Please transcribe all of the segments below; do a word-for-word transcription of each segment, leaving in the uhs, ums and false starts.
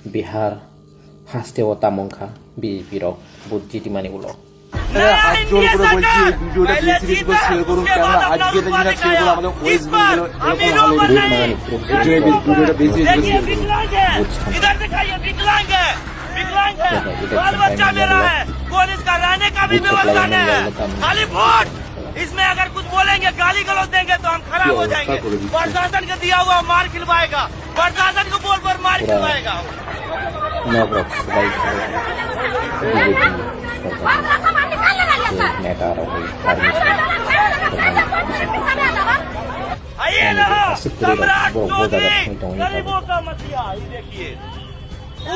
Bihar haste o tamo wngkha B J P rok vote jitimani ulo. আরে, হাত জোর করে বলছি, এই ভিডিওটা বেশি বেশি করে শেয়ার করুন, কেননা আজকে দিন না শেয়ার করে আমাদের ওয়েস্ট বেঙ্গল এরকম হাল হয়ে গেছে। এই জন্য এই ভিডিওটা বেশি বেশি করে শেয়ার করুন। इधर दिखाइए, विकलांग है, विकलांग है, बाल बच्चा मेरा है, कौन इसका रहने का भी व्यवस्था नहीं है, खाली वोट। इसमें अगर कुछ बोलेंगे, गाली गलौज देंगे तो हम खराब हो जाएंगे। प्रशासन का दिया हुआ मार खिलवाएगा, प्रशासन को बोल पर मार खिलवाएगा। Nok rok swbai kha B J P sorkar ni je neta rok bai parliament आइए ना, सम्राट चौधरी, गरीबों का मसीहा, ये देखिए।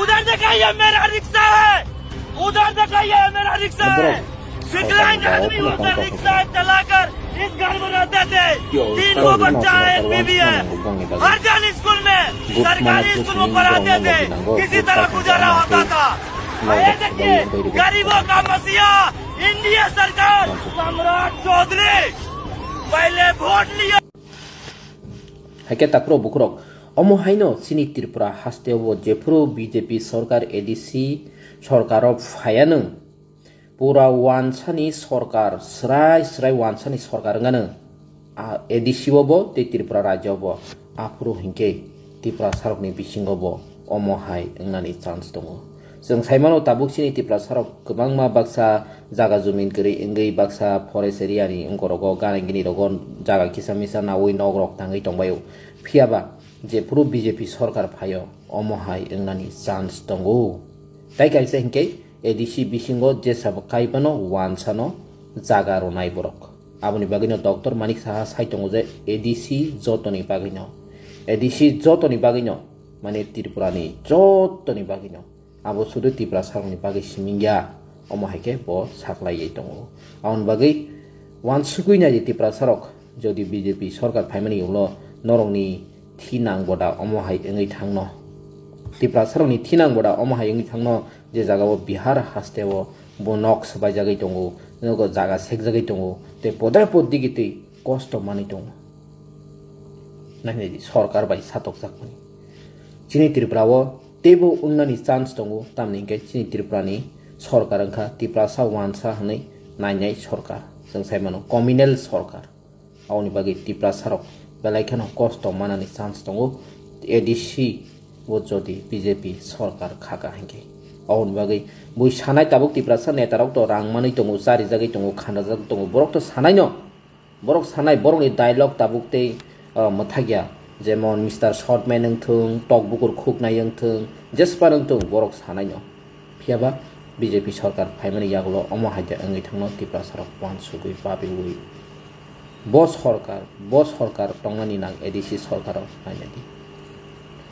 उधर दिखाइए, मेरा रिक्शा है, उधर दिखाइए, मेरा रिक्शा है। विकलांग आदमी होकर रिक्शा चलाकर इस घर में रहते थे। तीन गो बच्चा है, एक बीवी है। हर जन स्कूल में, सरकारी स्कूल में पढ़ाते थे, किसी तरह गुजारा होता था। ये देखिए, गरीबों का मसीहा, एनडीए सरकार, सम्राट चौधरी, पहले वोट लिया। Haikhe takhurok bukhurok, omo haino chini Tripura hasteo bo jephuru B J P sorkar, A D C sorkaro phaiyanw, pura wansani sorkar, srai srai wansani sorkar wngano, a, A D C o bo tei Tripura rajyo bo, aphuru hinkhe Tiprasarokni bisingo bo omo hai wngnani chance tongo. Chwng sai mano, tabuk chini Tiprasarok kwbangma baksa jaga jumin kwrwi wngwi baksa forest area ni wngkorogo, gana gini rogo jaga kisa misa naui nok rok tangwi tongbaio. Phiya ba jephuru B J P sorkar phaio, omo hai wngnani chance tongo. Tai kaisa hinkhe A D C bisingo jesa bo kai phano wansano jaga rwnai borok. Aboni bagwino Doctor Manik Saha sai tongo je A D C jotoni bagwino, A D C jotoni bagwino, mane Tripura ni jotoni bagwino. Abo sudu Tiprasarokni bagwi simi wngya, omo hai khe bo saklaiwi tongo. Aboni bagwi wansugwi nai di Tiprasarok, jodi B J P sorkar phaimani ulo norokni thinang boda omo hai wngwi thangno. Tiprasarokni thinang boda omo hai wngwi thangno, je jagao Bihar hasteo bo nok swbaijagwi tongo, nogo jaga sekjagwi tongo, tei podai pod digi twi kosto manwi tongo. Nainai di, sorkar bai satokjakmani. Chini Tripura o teibo wngnani chance tongo, tamni hwnkhe chini Tripura ni sorkar wngkha Tiprasa wansa hwnwi nainai sorkar. Chwng sai mano communal sorkar. Aboni bagwi Tiprasarok belai kheno kosto manani chance tongo, A D C o jodi B J P sorkar khaka hinkhe. Aboni bagwi bui sanai tabuk Tiprasa netarok to rang manwi tongo, charijagwi tongo, khandajagwi tongo, borok to sanaino. Borok sanai, borokni dialogue tabuk tei, ah, mwthakya, jemon Mister Shortman wngthung, tok bukur khuknai wngthung, jespan wngthung, borok sanaino. Phiyaba B J P sorkar phaimani yagulo omo hai khe wngwi thangno Tiprasarok wansugwi babiui. Bo sorkar, bo sorkar tongnani nang A D C sorkaro nainai di.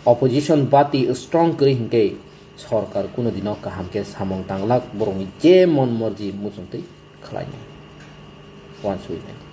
Opposition bati strong kwrwi hinkhe sorkar kunu dino kaham khe samung tanglak, borokni je mon morji muchungtwi khlainai. Wansugwi nai.